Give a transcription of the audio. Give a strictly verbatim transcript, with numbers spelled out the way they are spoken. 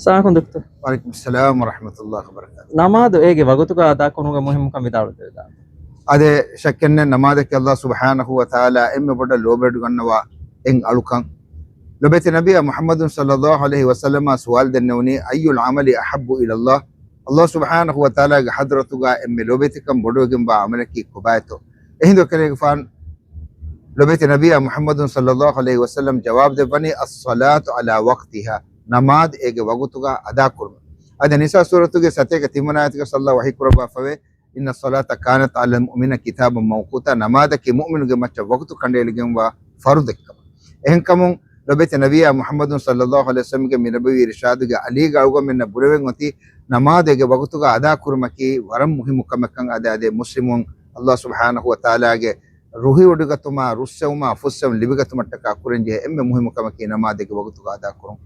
ސާކުން ދޮކްތަރު. ވަޢަލައިކުމުއްސަލާމް ވަރަޙްމަތުﷲ ވަބަރަކާތު. ނަމާދު އޭގެ ވަގުތުގަ އަދާކުރުމުގެ މުހިއްމުކަން ވިދާޅުވެދެވިދާނެ. އާދެ، ޝައްކެއްނެތް ނަމާދަކީ ﷲ ސުބްޙާނަހޫ ވަތަޢާލާ އެންމެ ބޮޑަށް ލޯބިވެޑިގަންނަވާ އެއް އަޅުކަން. ލޮބެތި ނަބިއްޔާ މުޙައްމަދު ޞައްލައްލާހު ޢަލައިހި ވަސައްލަމަށް ސުވާލު ދެންނެވުނީ، أي العمل أحب إلى الله؟ ﷲ ސުބްޙާނަހޫ ވަތަޢާލާގެ ޙަޟްރަތުގަ އެންމެ ލޯބިވެތިކަން ބޮޑުވެގެންވާ ޢަމަލަކީ ކޮބާތޯ؟ އެހިނދު ކަލޭގެފާނު ލޮބެތި ނަބިއްޔާ މުޙައްމަދު ޞައްލައްލާހު ޢަލައިހި ވަސައްލަމް ޖަވާބު ދެއްވަނީ، الصلاة على وقتها، ނަމާދު އޭގެ ވަގުތުގަ އަދާކުރުމަށް. އާދެ، ނިސާ ސޫރަތުގެ ސަތޭކަ ތިންވަނަ އާޔަތުގަ ﷲ ވަޙީކުރައްވާފަވޭ، إن الصلاة كانت على المؤمنين كتابا موقوتا، ނަމާދަކީ މުއުމިނުގެ މައްޗަށް ވަގުތު ކަނޑައެޅިގެންވާ ފަރުޟެއްކަމަށް. އެހެންކަމުން ލޮބެތި ނަބިއްޔާ މުޙައްމަދު ޞައްލައްލާހު ޢަލައިހި ވަސައްލަމްގެ މި ނަބަވީ އިރުޝާދުގެ އަލީގެ އަޅުގަނޑުމެންނަށް ބުރެވެން އޮތީ، ނަމާދު އޭގެ ވަގުތުގަ އަދާކުރުމަކީ ވަރަށް މުހިއްމު ކަމެއްކަން. އާދެ، އާދެ، މުސްލިމުން ﷲ ސުބްޙާނަހޫ ވަތަޢާލާގެ ރުހިވޮޑިގަތުމާ ރުއްސެވުމާ ފުއްސެވުން ލިބިގަތުމަށްޓަކާ ކުރަންޖެހޭ އެންމެ މުހިއްމު ކަމަކީ ނަމާދު އޭގެ ވަގުތުގަ އަދާކުރުން.